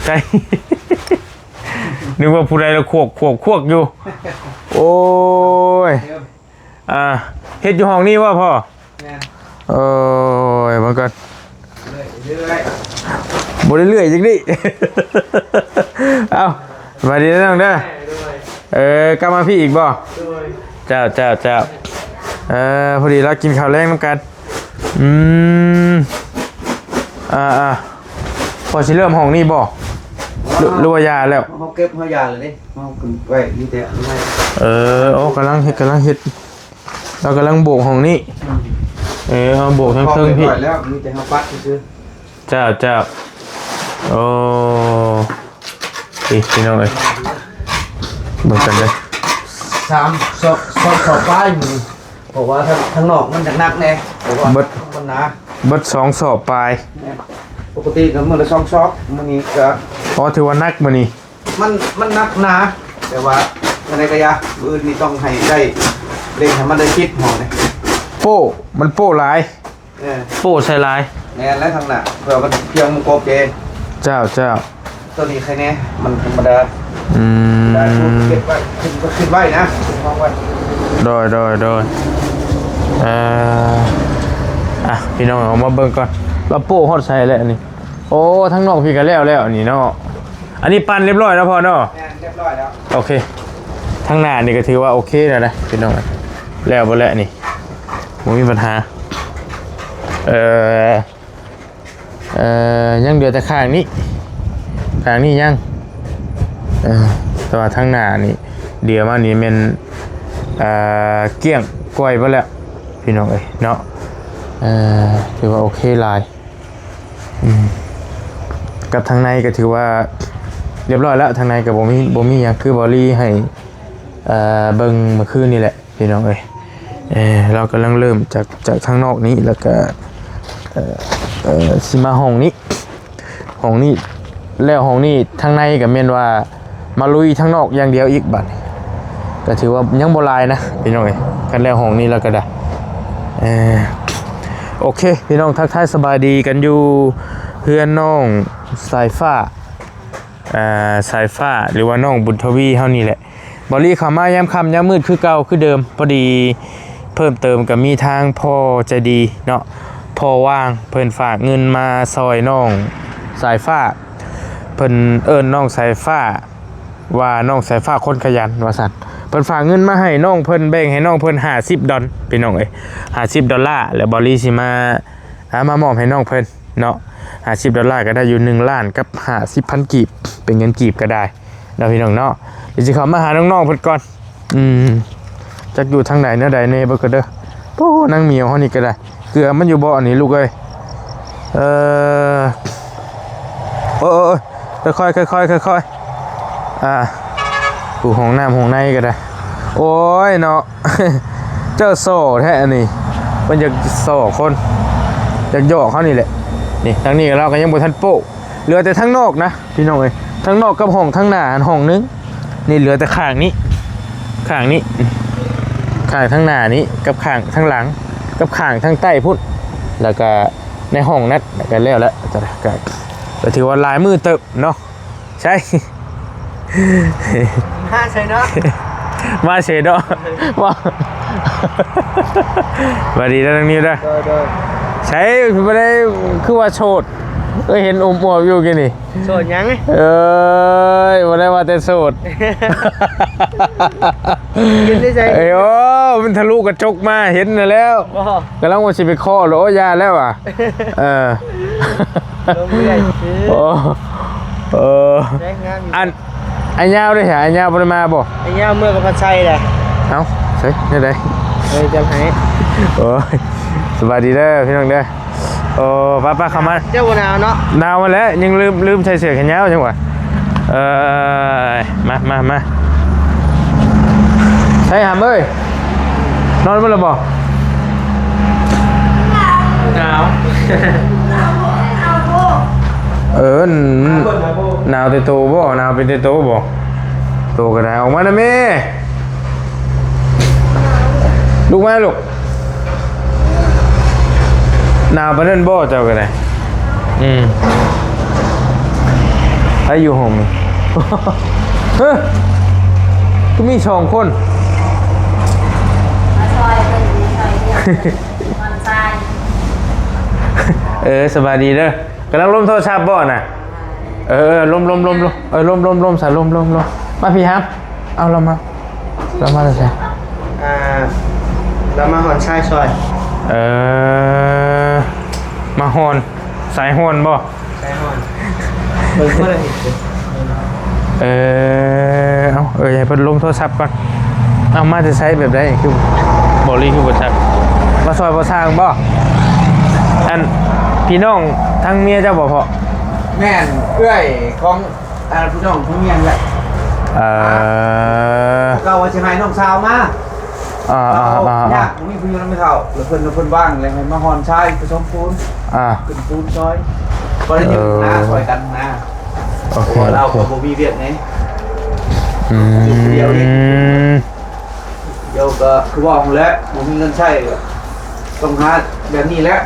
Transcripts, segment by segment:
ໃຈ ນຶກວ່າຜູ້ໃດລະຄວກ ຄວກ ຄວກຢູ່. ໂອ້ຍ ອ່າ ເຮັດຢູ່ຫ້ອງນີ້ບໍ່ພໍ່? ແມ່ນ. ໂອ້ຍ ເບິ່ງກ່ອນ ເລື້ອຍໆ ບໍ່ໄດ້ເລື່ອຍຈັກນີ້. ເອົ້າ ສະບາຍດີເດີນ້ອງເດີ. ເອີ ກັບມາພີ້ອີກບໍ່? ເຈົ້າ ເຈົ້າ ເຈົ້າ. ເອີ ພໍດີລາວກິນເຂົ້າແລງນຳກັນ. ອືມ ອ່າໆ ພໍຊິເລີ່ມຫ້ອງນີ້ບໍ່? ຫຼື ຫຼືວ່າຢ່າແລ້ວ? ເຮົາເກັບເຮົາຢ່າແລ້ວເດ້ ເຮົາຂຶ້ນໄວ້ມີແຕ່ອັນໃໝ່. ເອີ ໂອ້ ກຳລັງເຮັດ ກຳລັງເຮັດ ລາວກຳລັງໂບກຫ້ອງນີ້. ອືມ ເອີ ເຮົາໂບກທາງເທິງພີ້ ເຮົາເກັບໄວ້ແລ້ວ ມີແຕ່ເຮົາປັດຊື່ໆ. ເຈົ້າ ເຈົ້າ. ໂອ້ ນີ້ພີ່ນ້ອງເອີຍ ເບິ່ງກັນເດີ ສາມສອບ ສອງສອບປາຍມື້ນີ້ ເພາະວ່າທາງ ທາງນອກມັນຈະໜັກແດ່ ເພາະວ່າເບິດ ມັນໜາ ເບິດສອງສອບປາຍ. ແມ່ນ ປົກກະຕິກໍມື້ລະສອງສອບ ມື້ນີ້ກໍ ອໍ ຖືວ່າໜັກມື້ນີ້ ມັນ ມັນໜັກໜາ ແຕ່ວ່າຈັ່ງໃດກໍຢ່າ ມື້ອື່ນນີ້ຕ້ອງໃຫ້ໄດ້ ເລັ່ງໃຫ້ມັນໄດ້ສິບຫ້ອງນີ້. ໂປ້ ມັນໂປ້ຫຼາຍ. ເອີ ໂປ້ໃສ່ຫຼາຍ. ແມ່ນແລ້ວ ທາງໜ້າ ເພື່ອມັນພຽງມັນກົບເດ້. ເຈົ້າ ເຈົ້າ. ໂຕນີ້ໃຄແດ່ ມັນທຳມະດາ. ອືມ ໄດ້ ເກັບໄວ້ ຂຶ້ນ ຂຶ້ນໄວ້ນະ ຂຶ້ນຫ້ອງໄວ້. ໂດຍ ໂດຍ ໂດຍ. ເອີ ອ່ະ ພີ່ນ້ອງເອົາມາເບິ່ງກ່ອນ ວ່າໂປ້ຮອດໃສແລ້ວນີ້. ໂອ້ ທາງນອກພີ້ກໍແລ້ວແລ້ວນີ້ເນາະ. ອັນນີ້ປັ່ນຮຽບຮ້ອຍແລ້ວພໍ່ເນາະ? ແມ່ນ ຮຽບຮ້ອຍແລ້ວ. ໂອເຄ ທາງໜ້ານີ້ກໍຖືວ່າໂອເຄແລ້ວນະພີ່ນ້ອງ ແລ້ວເບິດແລ້ວນີ້ ບໍ່ມີບັນຫາ. ເອີ ເອີ ຍັງເຫຼືອແຕ່ຂ້າງນີ້ ຂ້າງນີ້ຍັງ ເອີ ແຕ່ວ່າທາງໜ້ານີ້ ເດືອມານີ້ແມ່ນ ເອີ ກ້ຽງກ້ອຍເບິດແລ້ວພີ່ນ້ອງເອີຍເນາະ. ເອີ ຖືວ່າໂອເຄຫຼາຍ. ອືມ ກັບທາງໃນກໍຖືວ່າຮຽບຮ້ອຍແລ້ວ ທາງໃນກໍບໍ່ມີ ບໍ່ມີຫຍັງ ຄືເບົາລີໃຫ້ ເອີ ເບິ່ງມື້ຄືນນີ້ແຫຼະພີ່ນ້ອງເອີຍ. ເອີ ເຮົາກຳລັງເລີ່ມຈາກ ຈາກທາງນອກນີ້ ແລ້ວກໍ ເອີ ເອີ ຊິມາຫ້ອງນີ້ ຫ້ອງນີ້ ແລ້ວຫ້ອງນີ້ ທາງໃນກໍແມ່ນວ່າ ມາລຸຍທາງນອກຢ່າງດຽວອີກບາດນີ້ ກໍຖືວ່າຍັງບໍ່ຫຼາຍນະພີ່ນ້ອງເອີຍ ຄັນແລ້ວຫ້ອງນີ້ແລ້ວກໍໄດ້. ເອີ ໂອເຄ ພີ່ນ້ອງ ທັກທາຍສະບາຍດີກັນຢູ່ເຮືອນນ້ອງສາຍຟ້າ ອ່າ ສາຍຟ້າ ຫຼືວ່ານ້ອງບຸນທະວີເຮົານີ້ແຫຼະ. ເບົາລີເຂົ້າມາຍາມຄ່ຳຍາມມືດຄືເກົ່າຄືເດີມ. ພໍດີເພີ່ມເຕີມກໍມີທາງພໍ່ໃຈດີເນາະ ພໍ່ຫວ່າງ ເພິ່ນຝາກເງິນມາຊ່ອຍນ້ອງສາຍຟ້າ ເພິ່ນເອີ້ນນ້ອງສາຍຟ້າ ວ່ານ້ອງສາຍຟ້າຄົນຂະຫຍັນວ່າຊັ້ນ. ເພິ່ນຝາກເງິນມາໃຫ້ນ້ອງເພິ່ນ ແບ່ງໃຫ້ນ້ອງເພິ່ນຫ້າສິບດອນ ພີ່ນ້ອງເອີຍ ຫ້າສິບດອນລາ ແລ້ວເບົາລີຊິມາ ອ່າ ມາມອບໃຫ້ນ້ອງເພິ່ນເນາະ. ຫ້າສິບດອນລາກໍໄດ້ຢູ່ໜຶ່ງລ້ານກັບຫ້າສິບພັນກີບ ເປັນເງິນກີບກໍໄດ້ເນາະ ພີ່ນ້ອງເນາະ. ດຽວຊິເຂົ້າມາຫານ້ອງໆເພິ່ນກ່ອນ. ອືມ ຈັກຢູ່ທາງໃດແນວໃດແດ່ເບິ່ງກ່ອນເດີ. ໂອ້ ນາງໝຽວເຮົານີ້ກໍໄດ້ ເກືອມັນຢູ່ບໍ່ອັນນີ້ລູກເອີຍ? ເອີ ໂອ້ຍ ຄ່ອຍໆ ຄ່ອຍໆ ຄ່ອຍໆ ອ່າ ໂອ້ ຫ້ອງນ້ຳຫ້ອງໃນກໍໄດ້. ໂອ້ຍເນາະ ເຈົ້າສໍ້ແທ້ອັນນີ້ ເພິ່ນຢາກສໍ້ຄົນ ຢາກຫຍອກເຮົານີ້ແຫຼະ. ນີ້ ທາງນີ້ລາວກໍຍັງບໍ່ທັນໂປ້ ເຫຼືອແຕ່ທາງນອກນະ ພີ່ນ້ອງເອີຍ. ທາງນອກກັບຫ້ອງທາງໜ້າຫັ້ນຫ້ອງໜຶ່ງ. ນີ້ເຫຼືອແຕ່ຂ້າງນີ້ ຂ້າງນີ້ ຂ້າງທາງໜ້ານີ້ ກັບຂ້າງທາງຫຼັງ ກັບຂ້າງທາງໃຕ້ພຸ້ນ ແລ້ວກະໃນຫ້ອງນັ້ນ ແລ້ວກະແລ້ວແຫຼະ. ກະ ກະ ກະຖືວ່າຫຼາຍມື້ເຕີບເນາະ. ໃຊ່ ມາໃສ່ເນາະ ມາເສຍເນາະ. ວ່າ ຫວັດດີເດີນ້ອງນິວເດີ. ໂດຍ ໂດຍ. ໃຊ່ ບໍ່ໄດ້ ຄືວ່າໂສດ ເອີຍ ເຫັນອົບອວບຢູ່ກີ້ນີ້. ໂສດຫຍັງ? ເອີຍ ບໍ່ໄດ້ວ່າແຕ່ໂສດ ເຫັນໄດ້ໃສ? ເອີຍ ໂອ້ ມັນທະລຸກະຈົກມາ ເຫັນຫັ້ນແລ້ວ. ບໍ່ ກຳລັງວ່າຊິໄປເຄາະໂລດ ໂອ້ ຢ່າແລ້ວວ່າ. ເອີ ລົງເລື້ອຍຊື່. ໂອ້ ເອີ ແລງງາມຢູ່. ອັນ ອ້າຍຍາວເດ້ ອ້າຍຍາວບໍ່ໄດ້ມາບໍ່? ອ້າຍຍາວເມືອກັບພັດໄຊແຫຼະ. ເອົ້າ ໃສແນວໃດ? ເອີ ຈຳໃຫ້. ໂອ້ຍ ສະບາຍດີເດີພີ່ນ້ອງເດີ. ໂອ້ ໄປໆ ເຂົ້າມາ. ເຈົ້າບໍ່ໜາວເນາະ? ໜາວຫັ້ນແຫຼະ ຍັງລືມ ລືມໃສ່ເສື້ອແຂນຍາວຈັ່ງຫວະ. ເອີຍ ມາ ມາ ມາ. ໃສຫຳເອີຍ ນອນເບິດແລ້ວບໍ່? ໜາວ ເອີ ໜາວແຕ່ໂຕບໍ່? ໜາວເປັນແຕ່ໂຕບໍ່? ໂຕກໍໄດ້ ອອກມານະແມ່. ລຸກມາ ລຸກ. ໜາວປານນັ້ນບໍ່ເຈົ້າກໍໄດ້? ອືມ. ໃຜຢູ່ຫ້ອງນີ້? ເຮີ້ ຄືມີສອງຄົນ ມາຊ່ອຍເພິ່ນ ມາຊ່ອຍວຽກເພິ່ນ ຜ່ອນຄາຍ. ເອີ ສະບາຍດີເດີ. ກຳລັງລົມໂທລະສັບບໍ່ນະ? ເອີ ລົມໆໆ ເອີ ລົມໆໆ ສາ ລົມໆໆ. ມາພີ້ຫາມ. ເອົາ ລາວມາ ລາວມາແຕ່ໃສ? ອ່າ ລາວມາຮ່ອນຊາຍຊ່ອຍ. ເອີ ມາຮ່ອນ ສາຍຮ່ອນບໍ່? ສາຍຮ່ອນ ເບິ່ງບໍ່ໄດ້ເຫັນ. ເອີ ເອົາ ເອີ ໃຫ້ເພິ່ນລົມໂທລະສັບກ່ອນ. ເອົາ ມາແຕ່ໃສ ແບບໃດ? ຄືບໍ່ລີ ຄືບໍ່ຈັກ. ມາຊ່ອຍບໍ່ຊ່າງບໍ່? ອັນ ພີ່ນ້ອງທາງເມຍເຈົ້າບໍ່ພໍ່? ແມ່ນ ເອື້ອຍຂອງ ອ່າ ພີ່ນ້ອງຜູ້ເມຍແຫຼະ. ເອີ ກໍວ່າຊິໃຫ້ນ້ອງສາວມາ. ອ່າ ອ່າ ອ່າ ຍາກ ບໍ່ມີຜູ້ຢູ່ນຳແມ່ເຖົ້າ ແລ້ວເພິ່ນ ເພິ່ນວ່າງ ແລ້ວໃຫ້ມາຮ່ອນຊາຍ ປະສົມປູນ ອ່າ ຂຶ້ນປູນຊ່ອຍ ກໍໄດ້ຢູ່ນາ ເອີ ຊ່ອຍກັນນາ. ໂອເຄ ເພາະວ່າລາວກໍບໍ່ມີວຽກໄງ. ອືມ ດຽວນີ້ ດຽວກໍຄືວ່າຫັ້ນແຫຼະ ບໍ່ມີເງິນໃຊ້ ກໍຕ້ອງຫາແບບນີ້ແຫຼະ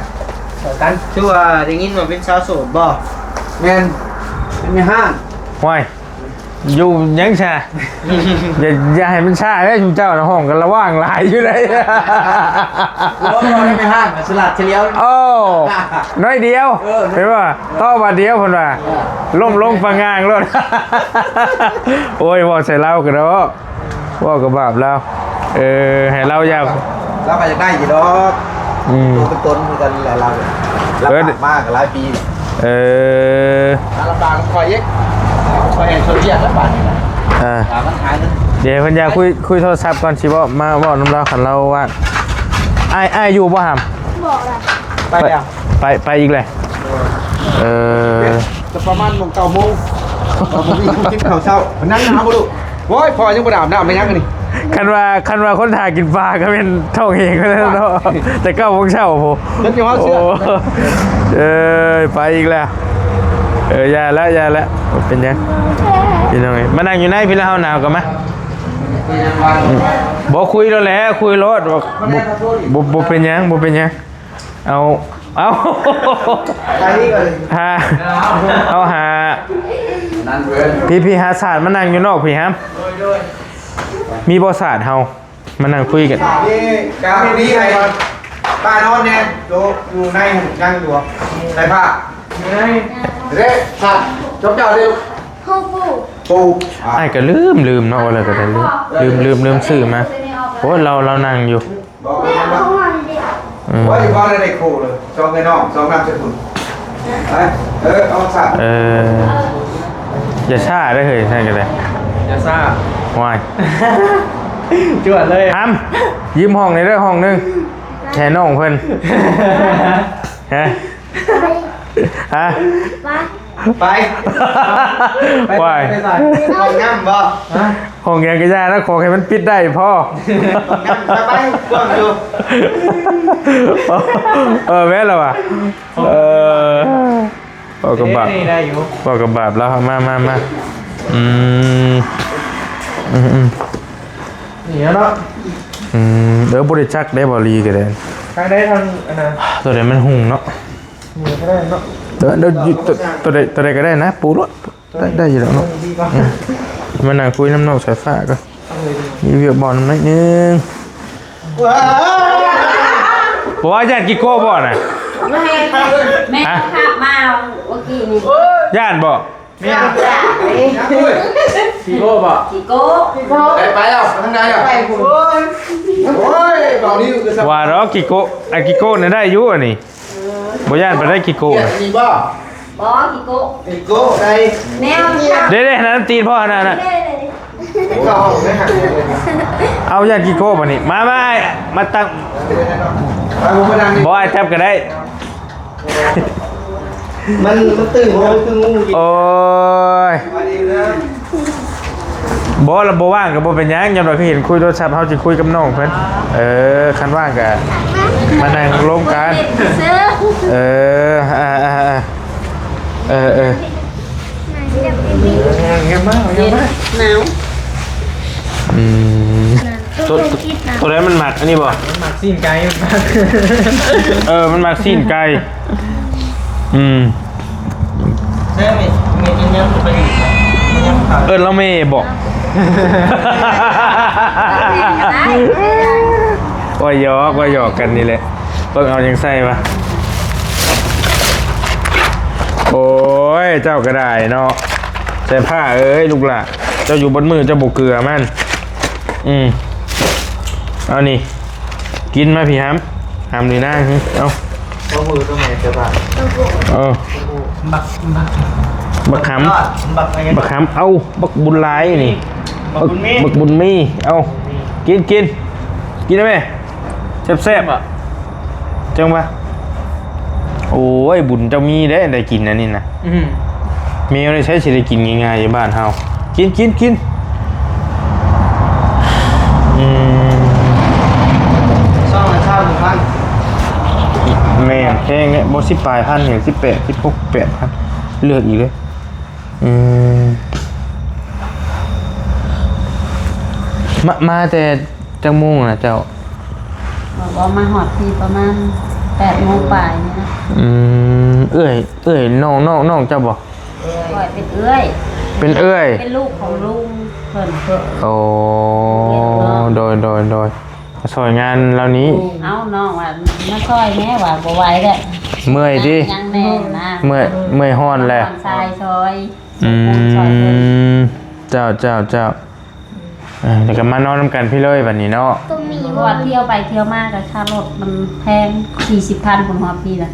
ຊ່ອຍກັນ. ຄືວ່າໄດ້ຍິນວ່າເປັນສາວໂສດບໍ່? ແມ່ນ ເປັນແມ່ຮ້າງ. ຫ້ວຍ ຢູ່ຫຍັງຊະ? ຢ່າ ຢ່າໃຫ້ມັນຊ້າເດ້ ຊຸມເຈົ້ານະ ຮ້ອງກັນລະຫວ່າງຫຼາຍຢູ່ເດ້. ບໍ່ ບໍ່ໄດ້ໄປຫ້າງ ສະຫຼາດສະຫຼຽວ. ໂອ້ ໜ້ອຍດຽວ ເອີ ເຫັນບໍ່? ຕໍ່ບາດດຽວເພິ່ນວ່າ ເອີ ລົ້ມລົງປະງາງໂລດ. ໂອ້ຍ ເວົ້າໃສ່ລາວກໍດອກ. ເວົ້າກໍບາບລາວ. ເອີ ໃຫ້ລາວຢາກ ລາວກໍຢາກໄດ້ຢູ່ດອກ. ອືມ ຕົວເປັນຕົນຄືກັນແຫຼະລາວ. ລຳບາກມາກໍຫຼາຍປີ. ເອີ ມາລຳບາກກັບຂ້ອຍອີກ. ຂ້ອຍໃຫ້ຊ່ວຍວຽກແລ້ວບາດນີ້ນະ. ອ່າ ວ່າມັນຫາເງິນ. ດຽວເພິ່ນຢາກຄຸຍ ຄຸຍໂທລະສັບກ່ອນ ຊິເວົ້າ ມາເວົ້ານຳລາວ ຄັນລາວວ່າງ. ອ້າຍ ອ້າຍຢູ່ບໍ່ຫຳ? ບໍ່ລະ ໄປແລ້ວ. ໄປ ໄປອີກແລ້ວ. ເອີ ຈະປະມານໂມງ ເກົ້າໂມງ ເຮົາບໍ່ມີຄົນກິນເຂົ້າເຊົ້າ. ມານັ່ງນຳເຮົາບໍ່ລູກ? ໂອ້ຍ ພໍ່ຍັງບໍ່ໄດ້ອາບນ້ຳມາຫຍັງອັນນີ້. ຄັນວ່າ ຄັນວ່າຄົນຖ້າກິນປາກໍແມ່ນທ້ອງເອງແລ້ວເນາະ ແຕ່ເກົ້າໂມງເຊົ້າພຸ້ນ. ເພິ່ນຈະຮອດເຊືອກ. ໂອ້ ເອີຍ ໄປອີກແລ້ວ. ເອີ ຢ່າລະ ຢ່າລະ ບໍ່ເປັນຫຍັງພີ່ນ້ອງເອີຍ. ມານັ່ງຢູ່ໃນພີ້ລະ ເຮົາໜາວກໍມາ. ບໍ່ ຄຸຍໂລດແຫຼະ ຄຸຍໂລດ. ບໍ່ ບໍ່ ບໍ່ເປັນຫຍັງ ບໍ່ເປັນຫຍັງ. ເອົາ ເອົາ ຫາ ເອົາຫາ ພີ່ໆ ຫາສາດມານັ່ງຢູ່ນອກພີ້ຫຳ. ໂດຍ ໂດຍ ມີບໍ່ສາດເຮົາມານັ່ງຄຸຍກັນ. ກາມີໃຫ້ປ້ານອນແດ່ ໂຕຢູ່ໃນຫຸ້ມຍັງຢູ່ໃນຜ້າ. ເດ້ ສາດ ຈົບເຈົ້າເດ້ລູກ. ປູ ປູ ອ້າຍກໍລືມ ລືມເນາະ ວ່າແລ້ວກໍໄດ້ລືມ ລືມ ລືມ ລືມຊື້ອມາ. ໂອ້ຍ ລາວ ລາວນັ່ງຢູ່. ບອກເພິ່ນວ່າ ອືມ ວ່າຢູ່ບ້ານໄດ້ຄູ່ເລີຍ ສອງເອື້ອຍນ້ອງ ສອງນາມສະກຸນ. ເອີ ເອົາສາ ເອີ ຢ່າຊ້າເດີເຮີ້ຍ ຊັ້ນກໍໄດ້ ຢ່າຊ້າ. ວ້າຍ ຈວດເລີຍ. ຫຳ ຢືມຫ້ອງແດ່ເດີ ຫ້ອງໜຶ່ງ ແຕ່ນ້ອງເພິ່ນ. ຮະ ຮະ ໄປ ໄປ ໄປ ໄປໃສ? ຫ້ອງນ້ຳບໍ່? ຮະ ຫ້ອງຫຍັງກໍຢ່ານະ ຂໍໃຫ້ມັນປິດໄດ້ພໍ. ຫ້ອງນ້ຳ ໄປ ໄປ ກວ້າງຢູ່. ເອີ ແມ່ນລະຫວາ. ເອີ ເວົ້າກັບບາບ ເດ້ ໄດ້ຢູ່ ເວົ້າກັບບາບລາວ. ມາ ມາ ມາ ອືມ ອືມ ນີ້ເນາະ. ອືມ ເອີ ບໍ່ໄດ້ຈັກເດ້ ບໍ່ລີກໍໄດ້ ທາງໃດທາງອັນນັ້ນ ໂຕໃດມັນຫຸ້ມເນາະ. ນີ້ກໍໄດ້ເນາະ ໂຕ ໂຕ ໂຕໃດ ໂຕໃດກໍໄດ້ນະ ປູໂລດ. ໄດ້ ໄດ້ຢູ່ແລ້ວເນາະ. ອືມ ມານັ່ງຄຸຍນຳນ້ອງສາຍຟ້າກ່ອນ ມີວຽກບ່ອນໜ້ອຍໜຶ່ງ. ບໍ່ວ່າຢ້ານກິໂກະບໍ່ນະ? ແມ່ ແມ່ ຮະ ຂັບມາເມື່ອກີ້ນີ້ ຢ້ານບໍ່? ແມ່ນ ຂີ້ໂກ້ບໍ່? ຂີ້ໂກ້ ໄປ ໄປແລ້ວ ທາງໃດແລ້ວ? ໂອ້ຍ ເບົານີ້ຄື ວ່າດອກ ຂີ້ໂກ້ ອັນຂີ້ໂກ້ນີ້ໄດ້ຢູ່ອັນນີ້. ບໍ່ຢ້ານປານໃດຂີ້ໂກ້ ອັນນີ້ບໍ່? ບໍ່ ຂີ້ໂກ້ ຂີ້ໂກ້ໄດ້ ແນວນີ້ ເດ້ໆ ຫັ້ນນະ ຕີນພໍ່ຫັ້ນນະ ເດ້ໆ ເອົາ ຢ້ານຂີ້ໂກ້ບາດນີ້ ມາ ມາ ອ້າຍ ມາຕັ້ງ ບໍ່ ອ້າຍຈັບກໍໄດ້. ມັນ ມັນຕື່ນ ໂອ້ຍ ຄືງູ. ໂອ້ຍ ບໍ່ລະ ບໍ່ວ່າງກໍບໍ່ເປັນຫຍັງ ຍ້ອນວ່າຄືເຫັນຄຸຍໂທລະສັບ ເຮົາຊິຄຸຍກັບນ້ອງເພິ່ນ. ເອີ ຄັນວ່າງກໍມານັ່ງລົມກັນ. ເອີ ອ່າ ເອີ ເອີ ງາມມາກ ງາມມາກ. ໜາວ ອືມ ໂຕ ໂຕໃດມັນມັກອັນນີ້ບໍ່? ມັນມັກຊີ້ນໄກ່ ມັນມັກ ເອີ ມັນມັກຊີ້ນໄກ່. ອືມ ໃຊ່ ມີ ມີ ເອີ້ນລາວແມ່ບໍ? ວ່າຫຍອກ ວ່າຫຍອກກັນນີ້ແຫຼະ. ເບິ່ງເອົາຫຍັງໃສ່ວະ. ໂອ້ຍ ເຈົ້າກໍໄດ້ເນາະ ໃສ່ຜ້າເອີຍ ລູກຫຼ້າ ເຈົ້າຢູ່ເບິດມື້ເຈົ້າບໍ່ເກືອມັນ. ອືມ ເອົານີ້ ກິນມາພີ່ຫຳ ຫຳນີ້ນາ. ເອົາ ເຕົ້າຫູ້ ເຈົ້າແມ່ເຈົ້າບ້ານ ເອີ ບັກ ບັກ ບັກຫຳ ບັກຫຍັງ ບັກຫຳ. ເອົາ ບັກບຸນຫຼາຍນີ້ ບັກບຸນມີ ບັກບຸນມີ. ເອົາ ກິນ ກິນ ກິນໄດ້ແມ່ ແຊບໆ ຈັ່ງວ່າ. ໂອ້ຍ ບຸນເຈົ້າມີເດ້ ໄດ້ກິນອັນນີ້ນະ. ອືມ ແມວໃນໃສຊິໄດ້ກິນງ່າຍໆ ຢູ່ບ້ານເຮົາ. ກິນ ກິນ ກິນ. ອືມ ຊອງລະຊາວກວ່າພັນ. ແມ່ນ ແພງເດ້ ບໍ່ ສິບປາຍພັນ ສິບແປດ ສິບຫົກ ແປດພັນ ເລືອກອີກເດ້. ອືມ ມາ ມາແຕ່ຈັກໂມງນະເຈົ້າ? ບອກວ່າມາຮອດພີ້ປະມານແປດໂມງປາຍນີ້ນະ. ອືມ ເອື້ອຍ ເອື້ອຍ ນ້ອງ ນ້ອງ ນ້ອງເຈົ້າບໍ? ຂ້ອຍເປັນເອື້ອຍ ເປັນເອື້ອຍ ເປັນລູກຂອງລຸງເພິ່ນ. ໂອ້ ໂດຍ ໂດຍ ໂດຍ ມາຊ່ອຍງານລາວນີ້. ເອົາ ນ້ອງວ່າມາຊ່ອຍແດ່ ວ່າບໍ່ໄຫວແລ້ວ ເມື່ອຍຕິ ຍັງແດ່ນະ ເມື່ອຍ ເມື່ອຍຮ້ອນແຫຼະ ຊາຍຊ່ອຍ. ອືມ ເຈົ້າ ເຈົ້າ ເຈົ້າ. ເອີ ແລ້ວກໍມານອນນຳກັນພີ້ເລີຍບັດນີ້ເນາະ. ເພາະວ່າທ່ຽວໄປທ່ຽວມາກໍຄ່າລົດມັນແພງ ສີ່ສິບພັນພຸ້ນຮອດພີ້ນະ.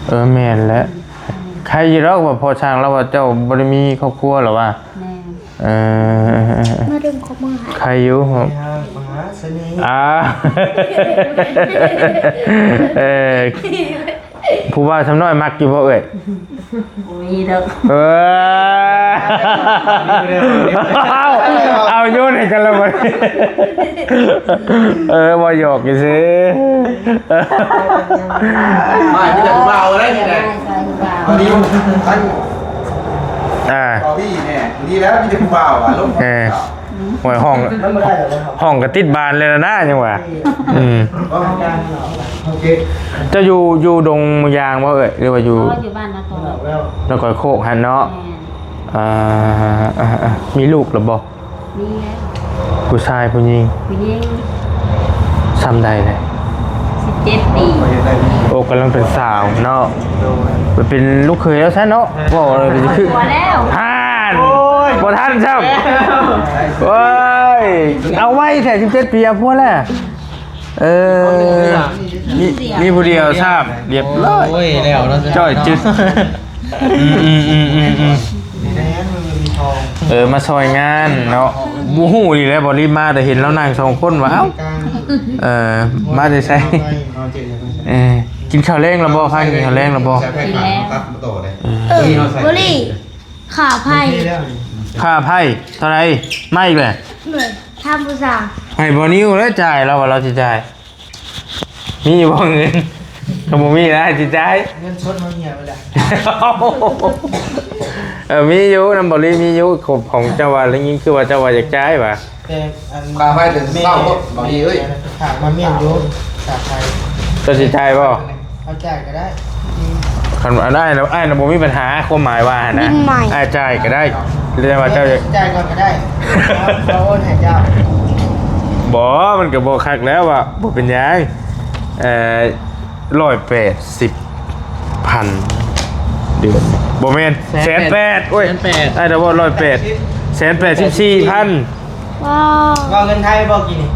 ເອີ ແມ່ນແຫຼະ ອືມ ໃຄຢູ່ດອກວ່າພໍ່ຊ່າງລາວວ່າເຈົ້າບໍ່ໄດ້ມີຄອບຄົວລະວ່າ. ແມ່ນ ເອີ ມາດຶງຂໍ້ມືໃຫ້ ໃຄຢູ່ ມະຫາສະເໜ່. ອ່າ ເອີ ຜູ້ບ່າວຊຳນ້ອຍມັກຢູ່ບໍ່ເອື້ອຍ? ບໍ່ມີດອກ. ເອີ ເອົາ ເອົາໂຍນໃຫ້ກັນລະບັດນີ້. ເອີ ບໍ່ຫຍອກຊື່ໆ. ມາມີແຕ່ຜູ້ບ່າວໄດ້ນີ້ແຫຼະ ອັນນີ້ທັງ ອ່າ ບອບບີ້ແນ່ ດີແລ້ວມີແຕ່ຜູ້ບ່າວອາລົມ. ເອີ ໂອ້ຍ ຫ້ອງ ຫ້ອງກໍຕິດບານເລີຍນະ ຍັງວ່າ. ອືມ ໂອເຄ ເຈົ້າຢູ່ ຢູ່ດົງເມືອງຍາງບໍ່ເອີຍ ຫຼືວ່າຢູ່ ອໍ ຢູ່ບ້ານນາກອຍ ນາກອຍໂຄກຫັ້ນເນາະ. ແມ່ນ ເອີ ເອີ ເອີ ມີລູກແລ້ວບໍ່? ມີແລ້ວ ຜູ້ຊາຍຜູ້ຍິງ? ຜູ້ຍິງ. ຊ່ຳໃດແຫຼະ? ສິບເຈັດປີ. ໂອ້ ກຳລັງເປັນສາວເນາະ. ໂດຍ ໄປເປັນລູກເຂີຍແລ້ວຊັ້ນເນາະ. ເວົ້າເລີຍຄື ຜົວແລ້ວ ຫັ້ນ ໂອ້ຍ ບໍ່ທັນຊ້ຳ. ໂອ້ຍ ເອົາໄວແທ້ ສິບເຈັດປີ ເອົາຜົວແລ້ວ. ເອີ ມີ ມີຜູ້ດຽວຊ້ຳ ລຽບຮ້ອຍ. ໂອ້ຍ ແລ້ວເນາະ ຈ້ອຍຈຶດ. ອືມ ອືມ ອືມ ອືມ ອືມ. ເອີ ມາຊ່ອຍງານເນາະ. ບໍ່ຮູ້ອີ່ຫຼີແຫຼະ ບໍ່ລີມາ ແຕ່ເຫັນລາວນັ່ງສອງຄົນວ່າ ເອົ້າ ເອີ ມາແຕ່ໃສ? ເອີ ກິນເຂົ້າແລງແລ້ວບໍ່? ພາກັນກິນເຂົ້າແລງແລ້ວບໍ່? ກິນແລ້ວ. ເອີ ເອີ ບໍ່ລີ ຄ່າໄຟ ຄ່າໄຟເທົ່າໃດ? ມາອີກແລ້ວ. ໂດຍ ຖາມຜູ້ສາວ ໃຫ້ບໍ່ນິວແລ້ວຈ່າຍ ລາວວ່າລາວຊິຈ່າຍ. ມີຢູ່ບໍ່ເງິນ? ຄັນບໍ່ມີລະຊິຈ່າຍ. ເງິນສົດເຮົາເຫຍໄປແລ້ວ. ເອີ ມີຢູ່ ນຳບໍ່ລີມີຢູ່ ຂອງເຈົ້າວ່າໄດ້ຍິນຄືວ່າເຈົ້າວ່າຢາກຈ່າຍຫວາ? ແຕ່ອັນ ຄ່າໄຟແຕ່ເຊົ້າ ບໍ່ມີເອີຍ. ຖາມມາແມ່ນຢູ່ ຄ່າໄຟ ເຈົ້າຊິຈ່າຍບໍ່? ເຮົາຈ່າຍກໍໄດ້. ຄັນອັນອ້າຍນະ ອ້າຍນະບໍ່ມີບັນຫາ ຄວາມໝາຍວ່າຫັ້ນນະ ອ້າຍຈ່າຍກໍໄດ້ ຫຼືວ່າເຈົ້າ ຈ່າຍກ່ອນກໍໄດ້ ເຮົາໂອນໃຫ້ເຈົ້າ. ບໍ່ ມັນກໍບໍ່ຄັກແລ້ວວ່າ ບໍ່ເປັນຫຍັງ. ເອີ ຮ້ອຍແປດສິບພັນເດືອນ ບໍ່ແມ່ນ ແສນແປດ. ແສນແປດ ໂອ້ຍ ແສນແປດ ອ້າຍລະເວົ້າຮ້ອຍແປດ ແສນແປດສິບສີ່ພັນ. ວ້າວ ເວົ້າເງິນໄທບໍ່ກີ້ນີ້?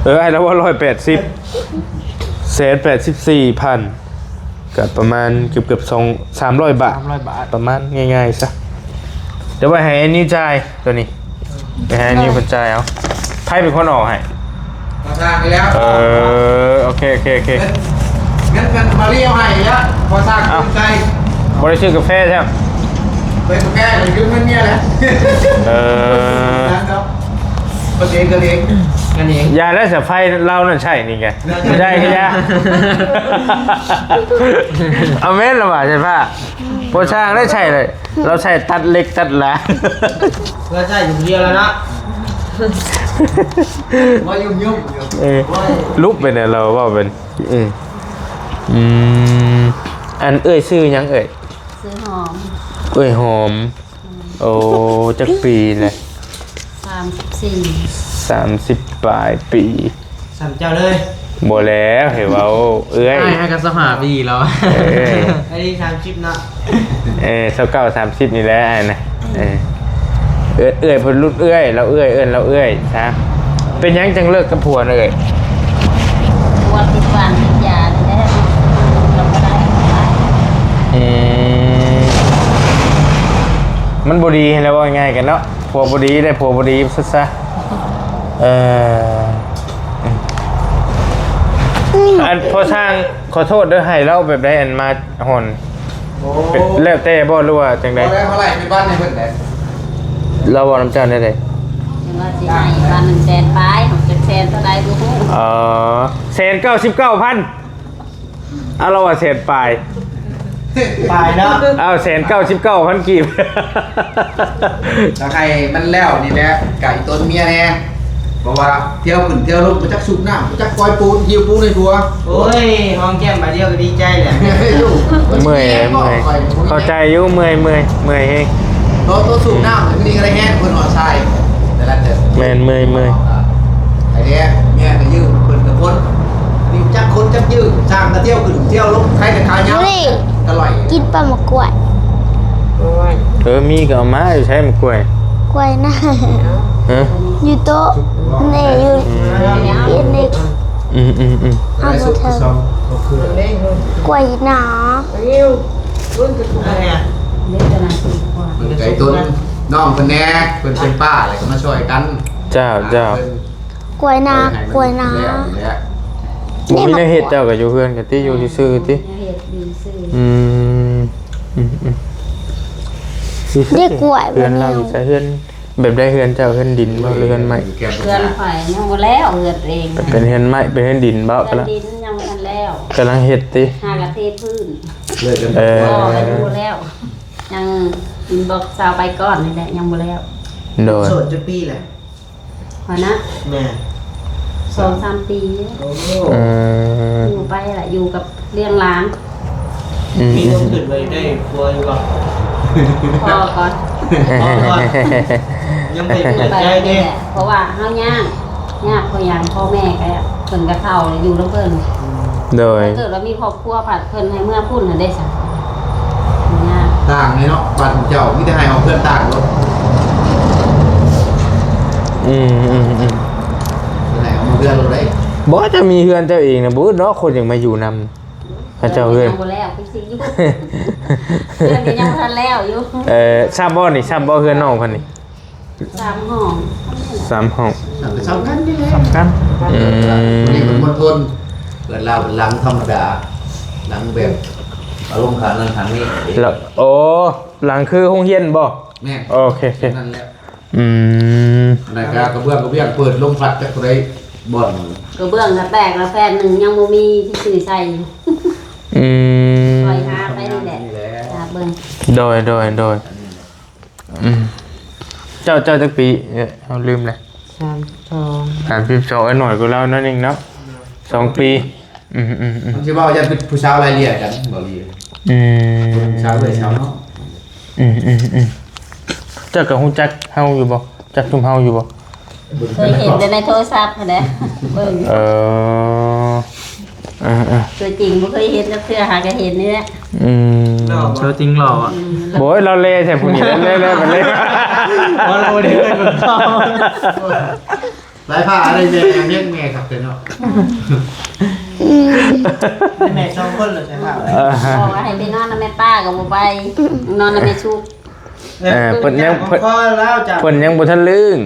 ເອີ ອ້າຍລະເວົ້າຮ້ອຍແປດສິບ ແສນແປດສິບສີ່ພັນ. ກໍປະມານເກືອບໆ ສອງ ສາມຮ້ອຍບາດ ສາມຮ້ອຍບາດ ປະມານງ່າຍໆຊະ. ດຽວໄວ້ໃຫ້ອັນນີ້ຈ່າຍໂຕນີ້ ໄປໃຫ້ອັນນີ້ເພິ່ນຈ່າຍເອົາ. ໃຜເປັນຄົນອອກໃຫ້? ພໍສ້າງໄປແລ້ວ. ເອີ ໂອເຄ ໂອເຄ ໂອເຄ. ເງິນ ເງິນ ເງິນມາລຽວໃຫ້ແລ້ວ ພໍສ້າງ ເອົາ ໃສ່ ບໍ່ໄດ້ຊື້ກາແຟຊ້ຳ. ເປັນກາແຟກໍຢືມເງິນເມຍແຫຼະ. ເອີ ເພິ່ນເອງ ເພິ່ນເອງ ກັນເອງ. ຢ່າແລ້ວ ສາຍໄຟລາວນັ້ນໃຊ້ນີ້ໄງ ບໍ່ໃຊ້ກໍຢ່າ. ເອົາແມ່ນລະວ່າ ໃຊ້ຜ້າ ບໍ່ຊ່າງໄດ້ໃຊ້ເລີຍ. ລາວໃຊ້ຕັດເຫຼັກຕັດຫຼາ ລາວໃຊ້ຢູ່ຄົນດຽວແລ້ວເນາະ. ວ່າຫຍຸ້ມໆຢູ່ ເອີ ລຸບໄປແນວລາວເວົ້າເປັນ. ເອີ ອືມ ອັນເອື້ອຍຊື່ຫຍັງເອື້ອຍ? ຊື່ຫອມ. ເອື້ອຍຫອມ. ອືມ ໂອ້ ຈັກປີແລ້ວ? ສາມສິບສີ່ ສາມສິບປາຍປີ. ສ່ຳເຈົ້າເລີຍ. ບໍ່ແລ້ວ ໃຫ້ເວົ້າເອື້ອຍ. ອ້າຍຫາກະຊາວຫ້າປີແລ້ວ. ເອີ ອັນນີ້ສາມສິບເນາະ. ເອີ ຊາວເກົ້າ ສາມສິບນີ້ແຫຼະອ້າຍນະ. ເອີ ເອື້ອຍ ເອື້ອຍເພິ່ນລຸ້ນເອື້ອຍ ລາວເອື້ອຍ ເອີ້ນລາວເອື້ອຍຊະ. ເປັນຫຍັງຈັ່ງເລີກກັບຜົວນະເອື້ອຍ? ຜົວຕິດຫວານຕິດຢານີ້ແຫຼະ. ອືມ ມັນບໍ່ດີຫັ້ນແຫຼະ ເວົ້າງ່າຍໆກັນເນາະ. ຜົວບໍ່ດີໄດ້ ຜົວບໍ່ດີຊະຊະ. ເອີ ອັນພໍ່ຊ່າງ ຂໍໂທດເດີ ໃຫ້ລາວແບບໃດ ອັນມາຮ່ອນ? ໂອ້ ແລ້ວແຕ່ບໍ່ ຫຼືວ່າຈັ່ງໃດ? ບໍ່ໄດ້ ເຮົາໄລ່ເປັນວັນໃຫ້ເພິ່ນໄດ໋. ລາວເວົ້ານຳເຈົ້າແນວໃດ? ເພິ່ນວ່າຊິໃຫ້ວັນໜຶ່ງແສນປາຍ ຈັກແສນເທົ່າໃດບໍ່ຮູ້. ອໍ ແສນເກົ້າສິບເກົ້າພັນ. ເອົາ ລາວວ່າແສນປາຍ ປາຍເນາະ. ເອົາ ແສນເກົ້າສິບເກົ້າພັນກີບ. ຢາກໃຫ້ມັນແລ້ວນີ້ແຫຼະ ກະອີຕົນເມຍແດ່ ເພາະວ່າທ່ຽວຂຶ້ນທ່ຽວລົງ ບໍ່ຈັກສູບນ້ຳ ບໍ່ຈັກກອຍປູນ ຫິ້ວປູນໃຫ້ຜົວ. ໂອ້ຍ ຫອມແກ້ມບາດດຽວກໍດີໃຈແລ້ວ. ເມື່ອຍ ເມື່ອຍ ເຂົ້າໃຈຢູ່ ເມື່ອຍ ເມື່ອຍ ເມື່ອຍແຮງ. ໂຕ ໂຕສູບນ້ຳ ມື້ນີ້ກໍໄດ້ແຮງ ເພິ່ນວ່າຊາຍ ແຕ່ລະເທື່ອ. ແມ່ນ ເມື່ອຍ ເມື່ອຍ. ໄອ້ແດງ ເມຍກໍຢືມເພິ່ນກັບຄົນ ນີ້ຈັກຄົນຈັກຢືມ ຊ່າງກະທ່ຽວຂຶ້ນທ່ຽວລົງ ໃຄແຕ່ຂາຍາວ ນີ້ ກະລອຍ ກິນປາໝາກກ້ວຍ. ໂອ້ຍ ເອີ ມີກໍເອົາມາ ຢູ່ໃສໝາກກ້ວຍ? ກ້ວຍນະ ຮະ? ຢູ່ໂຕະນີ້ ຢູ່ ອືມ ຢູ່ນີ້ ອືມໆໆ ເອົາມາເທີ ກ້ວຍນະ. ເບິ່ງໄກ່ຕົ້ນນ້ອງເພິ່ນແດ່ ເພິ່ນເປັນປ້າ ແລ້ວກໍມາຊ່ອຍກັນ. ເຈົ້າ ເຈົ້າ. ກ້ວຍນາ ກ້ວຍນາ ບໍ່ມີແນວເຮັດ ເຈົ້າກໍຢູ່ເຮືອນກັນຕິ ຢູ່ຊື່ໆຕິ. ອືມ ອືມໆ ນີ້ກ້ວຍ ເຮືອນລາວຢູ່ໃສ? ເຮືອນແບບໃດ? ເຮືອນເຈົ້າ ເຮືອນດິນບໍ່ ຫຼືເຮືອນໄມ້? ເຮືອນຂ້ອຍຍັງບໍ່ແລ້ວ ເຮືອນຕົວເອງ ເປັນເຮືອນໄມ້ ເປັນເຮືອນດິນບໍ່? ເຮືອນດິນຍັງບໍ່ທັນແລ້ວ ກຳລັງເຮັດຕິ? ຫາກະເທພື້ນ ເອີ ກໍຢູ່ແລ້ວ ຍັງອິນບັອກຊາວໄປກ່ອນນີ້ແຫຼະ ຍັງບໍ່ແລ້ວ. ໂດຍ ໂສດຈັກປີແລ້ວ? ຂ້ອຍນະ ແມ່ນ ສອງສາມປີ. ໂອ້ ເອີ ຢູ່ໄປລະ ຢູ່ກັບລ້ຽງຫຼານ. ອືມ ມີຄວາມຄິດວ່າໄດ້ຜົວຢູ່ບໍ່? ພໍກ່ອນ ພໍກ່ອນ ຍັງບໍ່ເປີດໃຈເດ້ ເພາະວ່າເຮົາຍາກ ຍາກເພາະຫຍັງ ພໍ່ແມ່ກໍເພິ່ນກໍເຖົ້າແລ້ວ ຢູ່ນຳເພິ່ນ. ໂດຍ ຖ້າເກີດວ່າມີຄອບຄົວພັດ ເພິ່ນໃຫ້ເມືອພຸ້ນຫັ້ນເດ້ຊະ ຍາກ. ຕ່າງເລີຍເນາະ ບ້ານເຈົ້າມີແຕ່ໃຫ້ອອກເຮືອນຕ່າງໂລດ. ອືມໆ ໃຫ້ອອກເຮືອນໂລດໄດ໋. ບໍ່ ຈະມີເຮືອນເຈົ້າເອງນະ ບໍ່ເນາະ ຄົນຢາກມາຢູ່ນຳ ເຂົາເຈົ້າເຮືອນ ເຮືອນຍັງບໍ່ແລ້ວ ຄືຊິຢູ່ ເຮືອນກໍຍັງບໍ່ທັນແລ້ວຢູ່. ເອີ ຊຳບໍ່ນີ້ ຊຳບໍ່ເຮືອນນ້ອງເພິ່ນນີ້? ສາມຫ້ອງ ສາມຫ້ອງ ສຳຄັນນີ້ແຫຼະ ສຳຄັນ. ອືມ ນີ້ມັນມົນທົນ ເຮືອນລາວເປັນຫຼັງທຳມະດາ ຫຼັງແບບອາລົມຂ້າງນັ້ນຂ້າງນີ້. ແລ້ວ ໂອ້ ຫຼັງຄືໂຮງຮຽນບໍ່? ແມ່ນ ໂອເຄ ໂອເຄ ນັ້ນແຫຼະ. ອືມ ອັນນັ້ນກະກະເບື້ອງ ກະເບື້ອງເປີດລົມພັດຈັກເທົ່າໃດບ່ອນ ກະເບື້ອງກະແຕກລະແຜ່ນໜຶ່ງ ຍັງບໍ່ມີທີ່ຊື້ໃສ່. ອືມ ຂ້ອຍຫາໄປນີ້ແຫຼະ ຫາເບິ່ງ. ໂດຍ ໂດຍ ໂດຍ. ອືມ ເຈົ້າ ເຈົ້າຈັກປີ? ເອີ ເຮົາລືມແລ້ວ. ສາມສິບສອງ ສາມສິບສອງ ເອີ ໜ້ອຍກວ່າລາວໜ້ອຍໜຶ່ງເນາະ ສອງປີ. ອືມໆໆ ມັນຊິເວົ້າຢ້ານຜູ້ສາວໄລ່ເລ່ຍກັນ ເວົ້າດີ. ອືມ ຜູ້ສາວເອື້ອຍສາວນ້ອງ. ອືມໆໆ ເຈົ້າກໍຮູ້ຈັກເຮົາຢູ່ບໍ່? ຈັກຊຸມເຮົາຢູ່ບໍ່? ເຄີຍເຫັນແຕ່ໃນໂທລະສັບຫັ້ນແຫຼະ ເບິ່ງ. ເອີ ເອີໆ ຕົວຈິງບໍ່ເຄີຍເຫັນຈັກເທື່ອ ຫາກະເຫັນນີ້ແຫຼະ. ອືມ ຕົວຈິງຫຼໍ່ອະ. ອືມ ໂອ້ຍ ລາວເລ່ແທ້ຜູ້ນີ້ ເລ່ໆໆ ບໍ່ໄດ້ເລີຍ. ສາຍຟ້າໄດ້ແມ່ ແມ່ຄັກແທ້ເນາະ. ອືມ ໄດ້ແມ່ສອງຄົນແລ້ວ ສາຍຟ້າ. ບອກວ່າໃຫ້ໄປນອນນຳແມ່ປ້າກໍບໍ່ໄປ ນອນນຳແມ່ຊຸກ. ເອີ ເພິ່ນຍັງ ເພິ່ນ ເພິ່ນຍັງບໍ່ທັນລຶ້ງ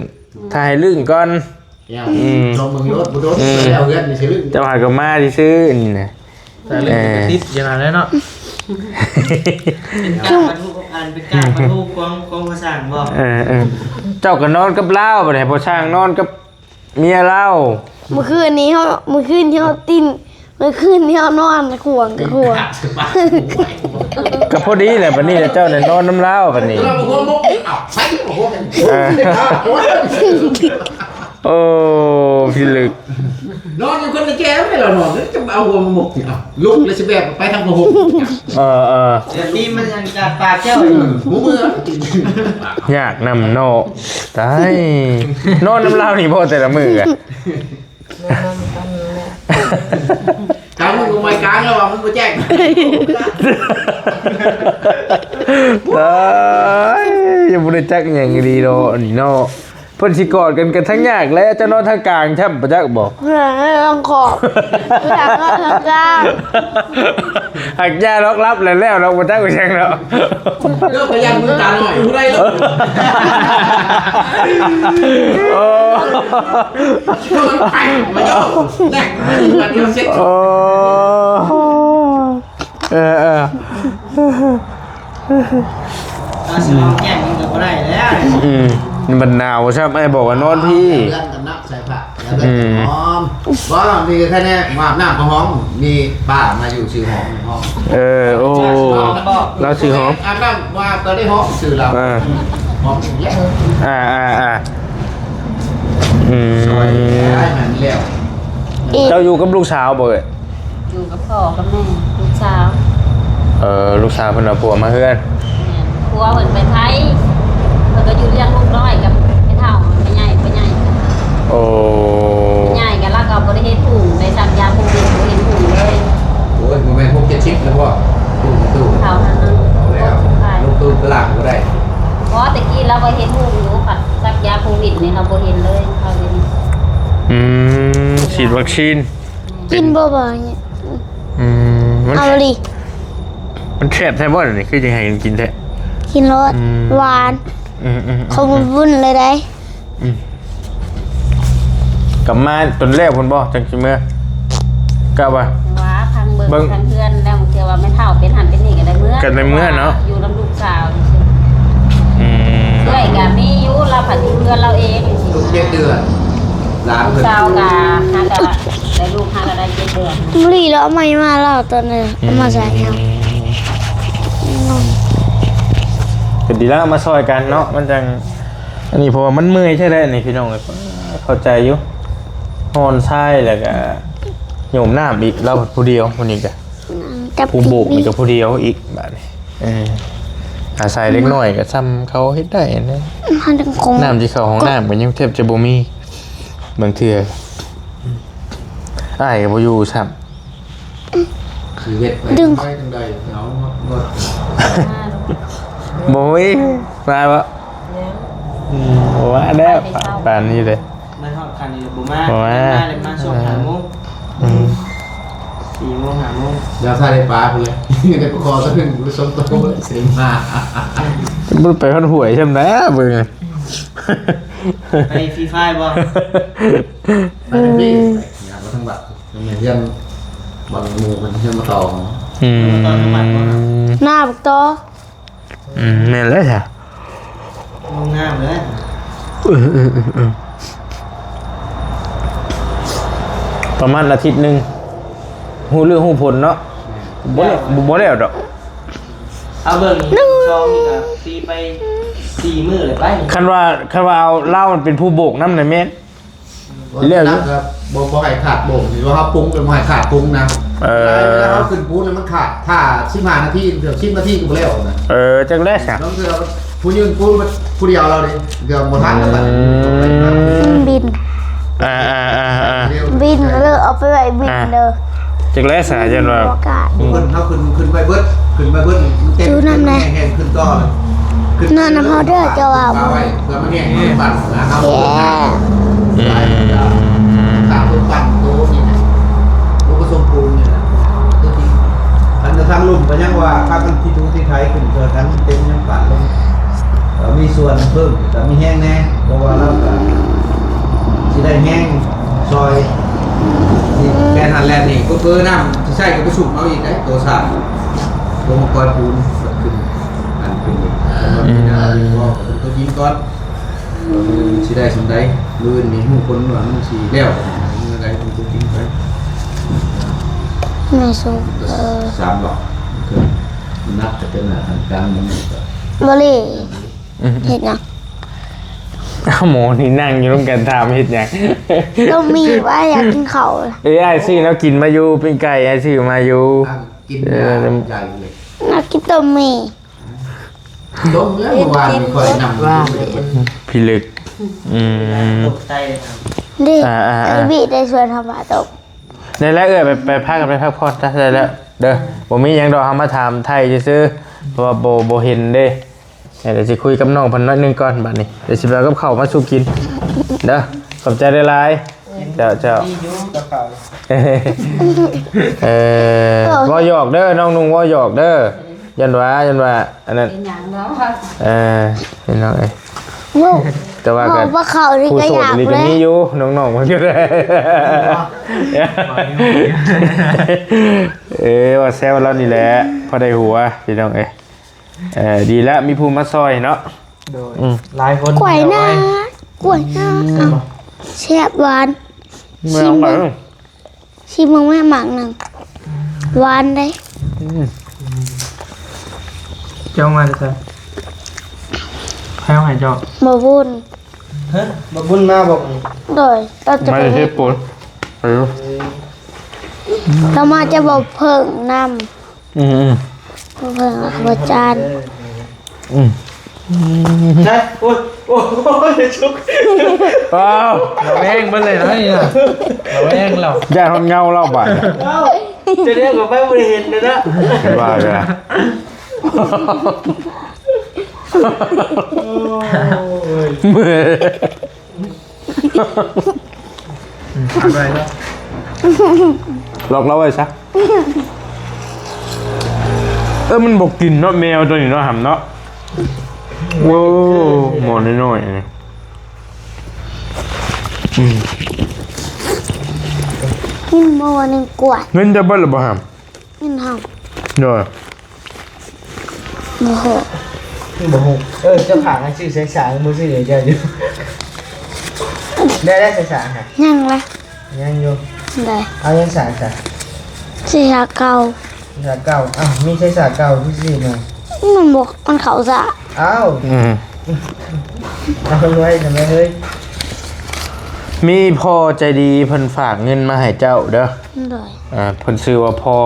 ຖ້າໃຫ້ລຶ້ງກ່ອນ. ອືມ ລອງເບິ່ງໂລດ ບໍ່ໂດນ ອືມ ແລ້ວເຮືອນນີ້ຊິລຶ້ງ. ເຈົ້າຫາກໍມາຊື່ໆ ນີ້ນະ. ແຕ່ເລື່ອງ ເອີ ກໍຕິດຢູ່ຫັ້ນແຫຼະເນາະ. ເປັນການບັນທຶກ ອັນເປັນການບັນທຶກຂອງ ຂອງພໍ່ຊ່າງບໍ່? ເອີໆ ເຈົ້າກໍນອນກັບລາວ ບັດໃຫ້ພໍ່ຊ່າງນອນກັບເມຍລາວ. ມື້ຄືນນີ້ເຮົາ ມື້ຄືນທີ່ເຮົາຕິ້ນ ມື້ຄືນນີ້ເຮົານອນຂວາງກັບຂວາງ ກໍພໍດີແຫຼະ. ບັດນີ້ເຈົ້າໄດ້ນອນນຳລາວບັດນີ້. ເອີ. ໂອ້ ພິລຶກ ນອນຢູ່ຄົນລະແຈໄປລະນອນ ຈະເອົາຫົວມາໝົກ ລຸກແລ້ວຊິແບກໄປທາງຜ້າຫົ່ມ ເອີໆ ແຕ່ຕີນມັນຍັງຈາກປາກເຈົ້າ ບໍ່ເມືອ ຍາກນຳເນາະ ຕາຍ ນອນນຳລາວນີ້ບໍ່ແຕ່ລະມື້ກະ ນອນນຳກັນແຫຼະ ກາງມື້ບໍ່ໄມ້ກາງແລ້ວວ່າມັນບໍ່ແຈ້ງ ຕາຍ ຍັງບໍ່ໄດ້ຈັກຫຍັງອີ່ຫຼີເນາະ ອັນນີ້ເນາະ. ເພິ່ນຊິກອດກັນກະທັງຍາກແຫຼະ ເຈົ້ານອນທາງກາງຊ້ຳ ບໍ່ຈັກບໍ່? ເອີ ນອນທາງຂອບ ທາງກາງ ຫາກຢ່າດອກ ຫຼັບແລ້ວແລ້ວດອກ ບໍ່ຈັກວ່າຫຍັງດອກ ເດີ ພະຍານມືຕາໜ້ອຍ ຜູ້ໃດເລີຍ ໂອ້ ໂອ້ ເອີໆ ອາ ຊິລອງແກ້ງມັນກໍບໍ່ໄດ້ແລ້ວ ອືມ ມັນໜາວຊ້ຳ ອ້າຍບອກວ່ານອນພີ້ ເຮືອນກັນເນາະ ໃສ່ຜ້າ ແລ້ວກໍ ອືມ ຫອມ ບໍ່ ນີ້ກໍແຄ່ແນ່ ອາບນ້ຳກໍຫອມ ມີປ້າມາຢູ່ຊື່ຫອມ ຫອມ ເອີ ໂອ້ ລາວຊື່ຫອມ ອາບນ້ຳວ່າກໍໄດ້ຫອມຊື່ລາວ ອາ ຫອມແລ້ວ ອາໆໆ ອືມ ຊ່ອຍໃຫ້ມັນແລ້ວ ເຈົ້າຢູ່ກັບລູກສາວບໍ່ເອີຍ? ຢູ່ກັບພໍ່ກັບແມ່ ລູກສາວ ເອີ ລູກສາວເພິ່ນເອົາຜົວມາເຮືອນ ແມ່ນ ຜົວເພິ່ນໄປໄທ ເພິ່ນກໍຢູ່ລ້ຽງລູກນ້ອຍກັບແມ່ເຖົ້າ ແມ່ໃຫຍ່ ພໍ່ໃຫຍ່ ໂອ້ ແມ່ໃຫຍ່ກໍລາວກໍບໍ່ໄດ້ເຮັດຫຸງ ໄດ້ສັກຢາໂຄວິດ ບໍ່ເຫັນຫຸງເລີຍ ໂອ້ຍ ບໍ່ແມ່ນຫົກເຈັດສິບແລ້ວບໍ່? ຕູ້ຕູ້ເຖົ້ານັ້ນນະ ເອົາແລ້ວ ລູກຕູ້ຕະຫຼາດບໍ່ໄດ້ ບໍ່ ແຕ່ກີ້ລາວກໍເຫັນຫຸງຢູ່ ຄັນສັກຢາໂຄວິດນີ້ລາວບໍ່ເຫັນເລີຍ ເຂົາດຽວນີ້ ອືມ ສີດວັກຊີນ ກິນບໍ່ບໍ່? ອືມ ມັນ ເອົາລີ ມັນແຊບແທ້ບໍ່ນີ້? ຄືຈັ່ງໃຫ້ກິນແທ້ ກິນໂລດ ອືມ ຫວານ ອືມໆໆ ເຂົ້າບຸ້ນໆເລີຍໄດ໋ ອືມ ກັບມາຈົນແລ້ວພຸ້ນບໍ່ ຈັ່ງຊິເມືອ? ກະວ່າ ວ່າທາງເບິ່ງ ເບິ່ງທາງເຮືອນແລ້ວ ບາງເທື່ອວ່າແມ່ເຖົ້າເປັນຫັ້ນເປັນນີ້ກໍໄດ້ເມືອ ກໍໄດ້ເມືອເນາະ ຢູ່ນຳລູກສາວຈັ່ງຊີ້ ອືມ ເອື້ອຍກໍມີຢູ່ ລາວພັດຢູ່ເຮືອນລາວເອງ ລູກເຈັດເດືອນ ຫຼານເພິ່ນ ສາວກະຫາກະໄດ້ລູກຫາກະໄດ້ເຈັດເດືອນ ບຸລີລາວເອົາໃໝ່ມາລາວຕອນນັ້ນ ເອົາມາໃສ່ເຮົາ ອືມ ກໍດີລະ ເອົາມາຊ່ອຍກັນເນາະ ມັນຈັ່ງ ອັນນີ້ ເພາະວ່າມັນເມື່ອຍແທ້ໆ ນີ້ພີ່ນ້ອງເອີຍ ເຂົ້າໃຈຢູ່ ຮ້ອນຊາຍ ແລ້ວກະໂຍມນ້ຳອີກ ລາວຜູ້ດຽວ ຜູ້ນີ້ກະ ຜູ້ໂບກນີ້ກໍຜູ້ດຽວອີກບາດນີ້ ເອີ ອາໄສເດັກນ້ອຍກໍຊ່ຳເຂົາເຮັດໄດ້ຫັ້ນແຫຼະ ນ້ຳທີ່ເຂົ້າຫ້ອງນ້ຳກໍຍັງແທບຈະບໍ່ມີ ບາງເທື່ອ ອ້າຍກໍບໍ່ຢູ່ຊ້ຳ ຊິເຮັດໄປຈັ່ງໃດຈັ່ງໃດ ເອົາເນາະ ບໍ່ມີ ມາບໍ່? ຍັງ ອືມ ບໍ່ມາແລ້ວ ປານນີ້ເດ້ ມາຮອດຄັນນີ້ບໍ່ມາ ບໍ່ມາ ມາແລ້ວມາຊ່ວງຫ້າໂມງ ອືມ ສີ່ໂມງ ຫ້າໂມງ ດຽວຖ້າໄດ້ປາພຸ້ນແຫຼະ ໄດ້ປາຄໍຕົວໜຶ່ງ ໄປສອງໂຕ ຊິໄດ້ມາ ບໍ່ໄປຮອດຫ້ວຍຊ້ຳນະ ເບິ່ງ ໄປຟຣີຟາຍບໍ່? ໄປຟຣີ ໄປ ຍ່າງໄປທາງວັດ ເຮືອນ ບ່ອນໝູ່ເພິ່ນເຮືອນມາຕໍ່ ອືມ ໜ້າບັກຕໍ ອືມ ແມ່ນແລ້ວຊະ ລົງນ້ຳເລີຍ ເອີໆໆ ປະມານອາທິດໜຶ່ງ ຮູ້ເລື່ອງຮູ້ຜົນເນາະ ແມ່ນ ບໍ່ແລ້ວ ບໍ່ ບໍ່ແລ້ວດອກ ເອົາເບິ່ງນີ້ ໜຶ່ງ ສອງນີ້ກໍຕີໄປສີ່ມື້ເລີຍໄປ ຄັນວ່າ ຄັນວ່າເອົາລາວມັນເປັນຜູ້ໂບກນຳນະແມ່ນ ແລ້ວ ບໍ່ ບໍ່ໃຫ້ຂາດໂບກ ຊິວ່າເຮົາປຸງ ບໍ່ໃຫ້ຂາດປຸງນະ ເອີ ເວລາເຮົາຂຶ້ນປູນ ມັນຂາດ ຖ້າສິບຫ້ານາທີ ເກືອບສິບນາທີກໍບໍ່ແລ້ວນະ ເອີ ຈັ່ງໃດຊະ ລາງເທື່ອຜູ້ຍື່ນປູນຜູ້ດຽວລາວເດ້ ເກືອບບໍ່ທັນແລ້ວບັດນີ້ ອືມ ບິນ ອ່າໆໆໆ ບິນເລີຍ ເອົາໄປໄວ້ບິນເດີ ອ່າ ຈັ່ງໃດຊະ ຢ້ານວ່າ ເພິ່ນ ເຮົາຂຶ້ນ ຂຶ້ນໄປເບິດ ຂຶ້ນໄປເບິດ ມັນເຕັມ ຢູ່ນຳແດ່ ແຮງຂຶ້ນຕໍ່ເລີຍ ຂຶ້ນ ນອນນຳເຮົາເດີ ເຈົ້າວ່າ ເພື່ອມັນແຫ້ງ ເຮົາໄປປັ້ນນະ ເຮົາ ອືມ ຕາມເພິ່ນປັ້ນໂຕນີ້ນະ ໂຕປະສົມປູນນີ້ນະ ໂຕຈິງ ອັນທາງລຸ່ມກໍຍັງວ່າ ພາກັນທີ່ດູທີ່ໄຖຂຶ້ນ ເພື່ອກັນເຕັມຍັງປັ້ນລົງ ເອີ ມີສ່ວນເພີ່ມ ກໍມີແຮງແດ່ ເພາະວ່າລາວກໍຊິໄດ້ແຮງຊ່ອຍ ນີ້ແປນຫັ້ນແລະນີ້ ເຜີໆນ້ຳຊິໃຊ້ກໍໄປຊຸມເອົາອີກໄດ໋ ໂຕສ້າງ ລົງມາກອຍປູນ ຂຶ້ນ ອັນເປັນ ອືມ ເປັນຕົວຈິງກ່ອນ ມື້ອື່ນຊິໄດ້ສ່ຳໃດ ມື້ອື່ນນີ້ຮູ້ຜົນວ່າມັນຊິແລ້ວ ມື້ໃດເປັນຕົວຈິງໄປ ແມ່ສຸ ເອີ ສາມດອກ ມັນໜັກກໍເປັນອັນກາງ ມັນກໍ ບໍ່ເລີຍ ອືມ ເຮັດຫຍັງ? ເອົາ ໝໍນີ້ນັ່ງຢູ່ນຳກັນ ຖາມເຮັດຫຍັງ? ກໍມີວ່າຢາກກິນເຂົ້າ. ເອີຍ ອ້າຍຊື້ແນວກິນມາຢູ່ ປີ້ງໄກ່ອ້າຍຊື້ມາຢູ່. ອ່ະ ກິນ ເອີ ຢາໃຫຍ່ເລີຍ. ຢາກກິນຕົ້ມໝີ່. ຕົ້ມແລ້ວ ເມື່ອວານນີ້ຂ້ອຍນຳ ວ່າ ພີ່ລຶກ. ອືມ ຕົກໃສ່ເລີຍ. ເດ້ ອ່າໆໆ ໄອ້ບີໄດ້ຊວນເຮົາມາຕົ້ມ. ໄດ້ແລ້ວເອື້ອຍ ໄປ ໄປພາກັນໄປພັກຜ່ອນຊະ ໄດ້ແລ້ວເດີ. ບໍ່ມີຫຍັງດອກ ເຮົາມາຖາມໄຖ່ຊື່ໆ ເພາະວ່າບໍ່ ບໍ່ເຫັນເດ້. ເອີ ດຽວຊິຄຸຍກັບນ້ອງເພິ່ນໜ້ອຍໜຶ່ງກ່ອນ ບາດນີ້ ດຽວຊິໄປເອົາກັບເຂົ້າມາສູ່ກິນເດີ. ຂອບໃຈຫຼາຍໆ ເຈົ້າ ເຈົ້າ. ເອີ ເວົ້າຫຍອກເດີ ນ້ອງນຸ່ງເວົ້າຫຍອກເດີ. ຢ້ານວ່າ ຢ້ານວ່າອັນນັ້ນ ເປັນຫຍັງເນາະ. ເອີ ພີ່ນ້ອງເອີຍ ເວົ້າ ແຕ່ວ່າກໍ ເວົ້າວ່າເຂົ້ານີ້ກໍຢາກ ຜູ້ໂສດນີ້ກໍມີຢູ່ ນ້ອງໆ ເພິ່ນກໍໄດ້. ເອີ ວ່າແຊວລາວນີ້ແຫຼະ ພໍໄດ້ຫົວ ພີ່ນ້ອງເອີຍ. ເອີ ດີແລ້ວ ມີຜູ້ມາຊ່ອຍເນາະ. ໂດຍ ອືມ ຫຼາຍຄົນ ກ້ວຍນາ ກ້ວຍນາ ອືມ ເອົ້າ ແຊບຫວານ. ແມ່ນ ຊີມເບິ່ງ ຊີມເບິ່ງແມ່ ໝາກໜຶ່ງ ຫວານເດ້. ອືມ ເຈົ້າມາແຕ່ໃສ? ໃຜເອົາໃຫ້ເຈົ້າ? ບໍ່ບຸນ. ຮະ ບໍ່ບຸນມາບໍ່? ໂດຍ ເຈົ້າຈະໄປເຮັດປຸນ. ເອີ ເຈົ້າມາຈະບໍ່ເພີ່ງນຳ. ອືມໆ ບໍ່ເພີ່ງ ບໍ່ຈານ. ອືມ ນະ ໂອ້ຍ ໂອ້ຍ ຊຸກ ອ້າວ ລະແວງເບິດເລີຍນະນີ້ນະ ລະແວງແລ້ວ ຢ້ານຮອດເງົາລາວບາດ. ເອົ້າ ຈະເດີນເຂົ້າໄປບໍ່ໄດ້ເຫັນເດ້ນະ ວ່າກັນ. ໂອ້ຍ ເມື່ອຍ. ອືມ ເອົາໄວ້ເນາະ ລັອກລາວໄວ້ຊະ. ເອີ ມັນບໍ່ກິນເນາະ ແມວໂຕນີ້ເນາະ ຫຳເນາະ. ໂອ້ ໝໍນ້ອຍໆ ນີ້ ອືມ ກິນບໍ່ວ່າໜຶ່ງກວດ. ເງິນຈະເບິດແລ້ວບໍ່ຫຳ? ເງິນເຮົາ ໂດຍ ບໍ່ຮູ້ ບໍ່ຮູ້. ເອີ ເຈົ້າຂາຍຊື້ສາຍສາງ ບໍ່ຊື້ໃຫ້ເຈົ້າຢູ່. ໄດ້ແລ້ວສາຍສາງຫະ? ຍັງລະ ຍັງຢູ່. ໄດ້ ເອົາຍັງສາຍສາງ ສາຍສາງເກົ່າ ສາຍສາງເກົ່າ. ອ້າວ ມີສາຍສາງເກົ່າຄືຊື້ມາ? ມັນບໍ່ ມັນເຂົ້າສາ. ອ້າວ ອືມ ເອົາໄວ້ຊັ້ນແຫຼະເຮີ້ຍ. ມີພໍ່ໃຈດີເພິ່ນຝາກເງິນມາໃຫ້ເຈົ້າເດີ. ໂດຍ ອ່າ ເພິ່ນຊື່ວ່າພໍ່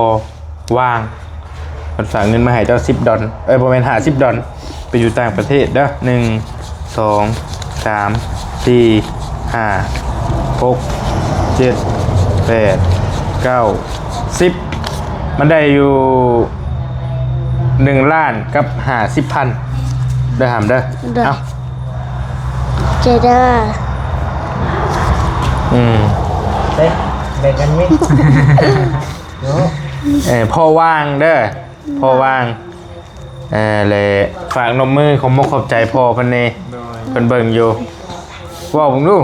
ຫວ່າງ ເພິ່ນຝາກເງິນມາໃຫ້ເຈົ້າສິບດອນ ເອີຍ ບໍ່ແມ່ນ ຫ້າສິບດອນ ໄປຢູ່ຕ່າງປະເທດເດີ. ໜຶ່ງ ສອງ ສາມ ສີ່ ຫ້າ ຫົກ ເຈັດ ແປດ ເກົ້າ ສິບ ມັນໄດ້ຢູ່ໜຶ່ງລ້ານກັບຫ້າສິບພັນເດີຫຳເດີ. ໂດຍ ເອົາ ເຈເດີ. ອືມ ເອີ ແບ່ງກັນມີ ເນາະ. ເອີ ພໍ່ຫວ່າງເດີ ພໍ່ຫວ່າງ. ເອີ ແລະ ຝາກນົບມືຂອບມົກຂອບໃຈພໍ່ເພິ່ນແດ່. ໂດຍ ເພິ່ນເບິ່ງຢູ່. ເວົ້າເບິ່ງດູ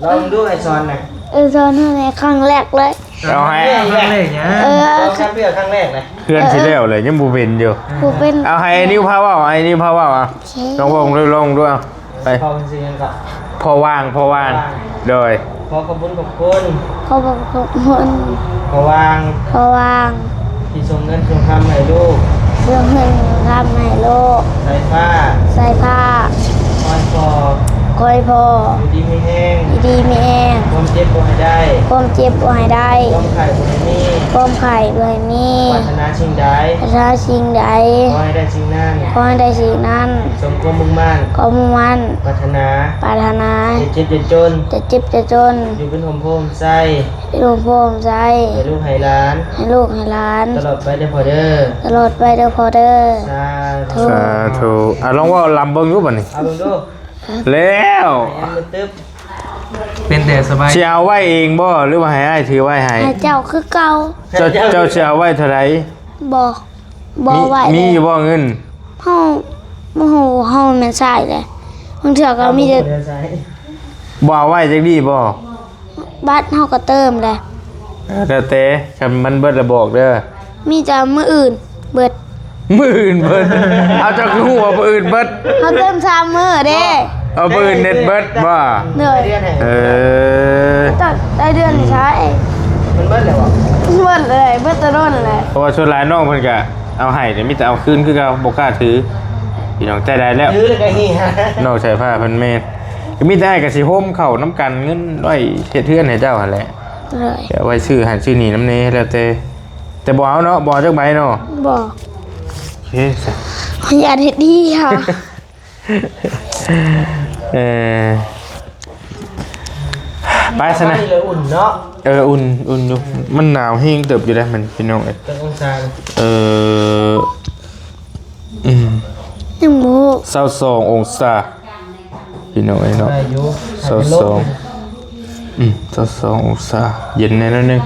ລອງດູ ໃຫ້ສອນນະ. ເອີ ສອນໃຫ້ແດ່ ຄັ້ງແລກເລີຍ. ເອົາໃຫ້ ຄັ້ງແລກຫຍັງ? ເອີ ສອງສາມເທື່ອ ຄັ້ງແລກນະ. ເຮືອນຊິແລ້ວເລີຍ ຍັງບໍ່ເປັນຢູ່. ບໍ່ເປັນ. ເອົາໃຫ້ໄອ້ນິວພາເວົ້າ ໃຫ້ໄອ້ນິວພາເວົ້າ. ໂອເຄ ລອງເວົ້າເບິ່ງດູ ລອງເບິ່ງດູ. ເອົາ ໄປ ພໍ່ເພິ່ນຊື່ຫຍັງເກາະ? ພໍ່ຫວ່າງ ພໍ່ຫວ່າງ ຫວ່າງ ໂດຍ. ຂໍຂອບບຸນຂອບຄຸນ ຂໍຂອບຄຸນ ພໍ່ຫວ່າງ ພໍ່ຫວ່າງ ທີ່ສົ່ງເງິນສົ່ງຄຳໃຫ້ລູກ ສົ່ງເງິນສົ່ງຄຳໃຫ້ລູກ ສາຍຟ້າ ສາຍຟ້າ ຂໍໃຫ້ພໍ່ ຂໍໃຫ້ພໍ່ ຢູ່ດີມີແຮງ ຢູ່ດີມີແຮງ ຄວາມເຈັບບໍ່ໃຫ້ໄດ້ ຄວາມເຈັບບໍ່ໃຫ້ໄດ້ ຄວາມໄຂ້ບໍ່ໃຫ້ມີ ຄວາມໄຂ້ບໍ່ໃຫ້ມີ ປາດຖະໜາສິ່ງໃດ ປາດຖະໜາສິ່ງໃດ ຂໍໃຫ້ໄດ້ສິ່ງນັ້ນ ຂໍໃຫ້ໄດ້ສິ່ງນັ້ນ ສົມຄວາມມຸ່ງໝັ້ນ ຄວາມມຸ່ງໝັ້ນ ປາດຖະໜາ ປາດຖະໜາ ຢ່າເຈັບຢ່າຈົນ ຢ່າເຈັບຢ່າຈົນ ຢູ່ເປັນຮົ່ມໂພຮົ່ມໄຊ ເປັນຮົ່ມໂພຮົ່ມໄຊ ໃຫ້ລູກໃຫ້ຫຼານ ໃຫ້ລູກໃຫ້ຫຼານ ຕະຫຼອດໄປເດີພໍ່ເດີ ຕະຫຼອດໄປເດີພໍ່ເດີ ສາທຸ ສາທຸ. ອ່ະ ລອງເວົ້າລຳເບິ່ງດູບາດນີ້ ເອົາເບິ່ງດູ ແລ້ວ ເປັນແຕ່ສະບາຍ ຊິເອົາໄວ້ເອງບໍ່ ຫຼືວ່າໃຫ້ອ້າຍຖືໄວ້ໃຫ້? ໃຫ້ເຈົ້າຄືເກົ່າ ເຈົ້າ ເຈົ້າຊິເອົາໄວ້ເທົ່າໃດ? ບໍ່ ບໍ່ໄວ້ ມີຢູ່ບໍ່ເງິນ? ເຮົາບໍ່ຮູ້ ເຮົາແມ່ນຊາຍເດ້ ບາງເທື່ອກໍມີແຕ່ ບໍ່ເອົາໄວ້ຈັກດີ້ບໍ່? ບັດເຮົາກໍເຕີມແຫຼະ ເອີ ແລ້ວແຕ່ ຄັນມັນເບິດລະບອກເດີ ມີແຕ່ມື້ອື່ນເບິດ ມື້ອື່ນເບິດ ເອົາ ເຈົ້າຄືຮູ້ວ່າມື້ອື່ນເບິດ? ເຮົາເຕີມສາມມື້ເດ້ ເອົາ ມື້ອື່ນເນັດເບິດບໍ່? ໂດຍ ເອີ ໄດ້ເດືອນນີ້ໃຊ້ ມັນເບິດແລ້ວບໍ່? ເບິດເລີຍ ເບິດແຕ່ດົນແຫຼະ ເພາະວ່າສ່ວນຫຼາຍນ້ອງເພິ່ນກະເອົາໃຫ້ ແຕ່ມີແຕ່ເອົາຄືນຄືເກົ່າ ບໍ່ກ້າຖື ພີ່ນ້ອງ ໃຈໄດ້ແລ້ວ ຖືແລ້ວກະເຮຍ ນ້ອງສາຍຟ້າເພິ່ນແມ່ນ ກໍມີແຕ່ອ້າຍກໍຊິໂຮມເຂົ້ານຳກັນ ເງິນໄວ້ເຮັດເຮືອນໃຫ້ເຈົ້າຫັ້ນແຫຼະ ໂດຍ ເອົາໄວ້ຊື້ຫັ້ນຊື້ນີ້ນຳແດ່ ແລ້ວແຕ່ ແຕ່ບໍ່ເອົາເນາະ ບໍ່ເອົາຈັກໃບເນາະ ບໍ່ ໂອເຄຊະ ຂ້ອຍຢ້ານເຮັດດີເຮົາ ເອີ ໄປຊະນະ ສະບາຍດີເລີຍ ອຸ່ນເນາະ ເອີ ອຸ່ນ ອຸ່ນຢູ່ ມັນໜາວແຮງເຕີບຢູ່ເດ້ ມັນ ພີ່ນ້ອງເອີຍ ຈັກອົງສາ ເອີ ອືມ ຍັງບໍ່ ຊາວສອງອົງສາ ພີ່ນ້ອງເອີຍເນາະ ໄດ້ຢູ່ ຊາວສອງ ອືມ ຊາວສອງອົງສາ ເຢັນແດ່ໜ້ອຍໜຶ່ງ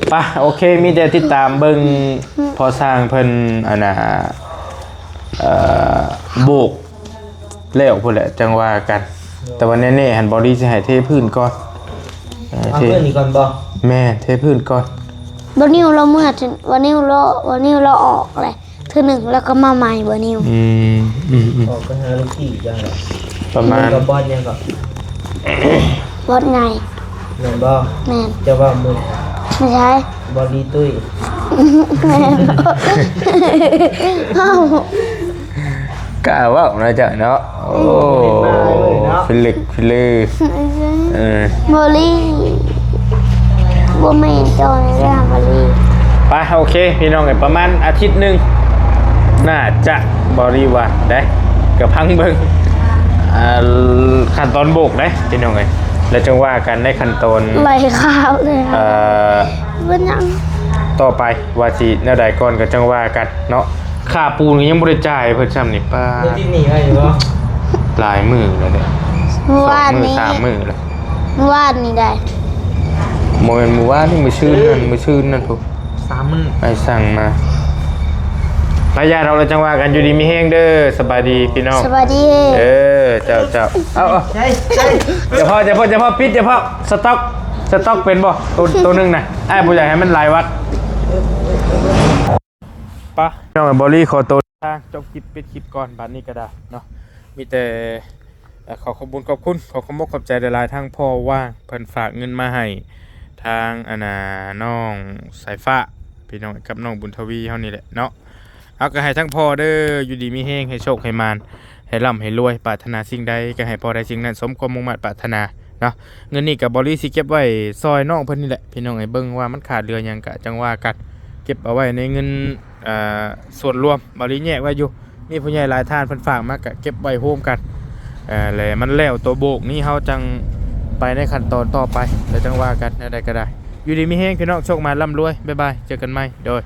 ໄປ ໂອເຄ ມີແຕ່ຕິດຕາມເບິ່ງ ພໍ່ຊ່າງເພິ່ນ ອັນນ່າ ເອີ ໂບກ ແລ້ວພຸ້ນແຫຼະ ຈັ່ງວ່າກັນ ແຕ່ວ່າແນ່ໆຫັ້ນ ບອດີ້ຊິໃຫ້ເທພື້ນກ່ອນ ເອີ ເທພື້ນນີ້ກ່ອນບໍ່ ແມ່ນ ເທພື້ນກ່ອນ ບໍ່ນິວລາວເມືອ ບໍ່ນິວລາວ ບໍ່ນິວລາວອອກແຫຼະ ເທື່ອໜຶ່ງແລ້ວກໍມາໃໝ່ບໍ່ນິວ ອືມ ອືມ ອືມ ອອກໄປຫາລູກພີ່ຈັ່ງໃດ ປະມານ ຢູ່ກັບບອດຫຍັງກໍ ບອດໃຫຍ່ ແມ່ນບໍ່ ແມ່ນ ເຈົ້າເວົ້າມື້ ບໍ່ໃຊ່ ບອດລີຕຸ້ຍ ແມ່ນ ເອົ້າ ກ້າເວົ້າເນາະເຈົ້າເນາະ ໂອ້ ໂອ້ ເປັນມາເລີຍເນາະ ພິລຶກພິລື ເອີ ບໍ່ລີ ບໍ່ແມ່ນເຈົ້ານີ້ເດ້ ບໍ່ລີ ໄປ ໂອເຄ ພີ່ນ້ອງເອີຍ ປະມານອາທິດໜຶ່ງ ໜ້າຈະ ບໍ່ລີວ່າໄດ້ ກໍຟັງເບິ່ງ ອ່າ ຂັ້ນຕອນໂບກເດ້ ພີ່ນ້ອງເອີຍ ແລ້ວຈັ່ງວ່າກັນໃນຂັ້ນຕອນ ໄຫຼຂ່າວເລີຍ ເອີ ເປັນຫຍັງ ຕໍ່ໄປວ່າຊິແນວໃດກ່ອນ ກໍຈັ່ງວ່າກັນເນາະ ຄ່າປູນກໍຍັງບໍ່ໄດ້ຈ່າຍເພິ່ນຊ້ຳນີ້ ປ້າ ໄດ້ຕິດໜີ້ໄວ້ຢູ່ບໍ່ ຫຼາຍມື້ແລ້ວເດ້ ມື້ວານນີ້ ສອງມື້ສາມມື້ແລ້ວ ມື້ວານນີ້ໄດ້ ບໍ່ແມ່ນມື້ວານນີ້ ມື້ຊືນນັ້ນ ເອີ ມື້ຊືນນັ້ນພຸ້ນ ສາມມື້ ອ້າຍສັ່ງມາ ໄປ ຢ່າດອກ ແລ້ວຈັ່ງວ່າກັນ ຢູ່ດີມີແຮງເດີ ສະບາຍດີພີ່ນ້ອງ ສະບາຍດີ ເອີ ເຈົ້າ ເຈົ້າ ເອົາ ເອົາ ໃສ່ ໃສ່ ຢ່າເພາະ ຢ່າເພາະ ຢ່າເພາະ ປິດ ຢ່າເພາະ ສະຕັອກ ສະຕັອກເປັນບໍ່ ໂຕ ໂຕໜຶ່ງນະ ອ້າຍບໍ່ຢາກໃຫ້ມັນຫຼາຍວັດ. ປະ ນ້ອງບອລີຂໍໂຕເດີນທາງ ຈົບຄລິບ ປິດຄລິບກ່ອນ ບາດນີ້ກໍໄດ້ເນາະ ມີແຕ່ ເອີ ຂໍຂອບບຸນຂອບຄຸນ ຂໍຂອບອົກຂອບໃຈຫຼາຍໆ ທາງພໍ່ວ່າງ ເພິ່ນຝາກເງິນມາໃຫ້ທາງ ອັນນ່າ ນ້ອງສາຍຟ້າ ພີ່ນ້ອງ ກັບນ້ອງບຸນທະວີເຮົານີ້ແຫຼະເນາະ ເອົາ ກໍໃຫ້ທັງພໍ່ເດີ ຢູ່ດີມີແຮງ ໃຫ້ໂຊກໃຫ້ໝານ ໃຫ້ລ່ຳໃຫ້ລວຍ ປາດຖະໜາສິ່ງໃດກໍໃຫ້ພໍ່ໄດ້ສິ່ງນັ້ນ ສົມຄວາມມຸ່ງມາດປາດຖະໜາເນາະ ເງິນນີ້ກໍບອລີຊິເກັບໄວ້ຊ່ອຍນ້ອງເພິ່ນນີ້ແຫຼະ ພີ່ນ້ອງເອີຍ ເບິ່ງວ່າມັນຂາດເຫຼືອຫຍັງກໍຈັ່ງວ່າກັນ ເກັບເອົາໄວ້ໃນເງິນ ເອີ ສ່ວນລວມ ບອລີແຍກໄວ້ຢູ່ ມີຜູ້ໃຫຍ່ຫຼາຍທ່ານເພິ່ນຝາກມາກະເກັບໄວ້ໂຮມກັນ ເອີ ແລະມັນແລ້ວໂຕໂບກນີ້ ເຮົາຈັ່ງໄປໃນຂັ້ນຕອນຕໍ່ໄປ ແລ້ວຈັ່ງວ່າກັນ ແນວໃດກໍໄດ້ ຢູ່ດີມີແຮງ ພີ່ນ້ອງ ໂຊກໝານ ລ່ຳລວຍ ບາຍບາຍ ເຈີກັນໃໝ່ ໂດຍ.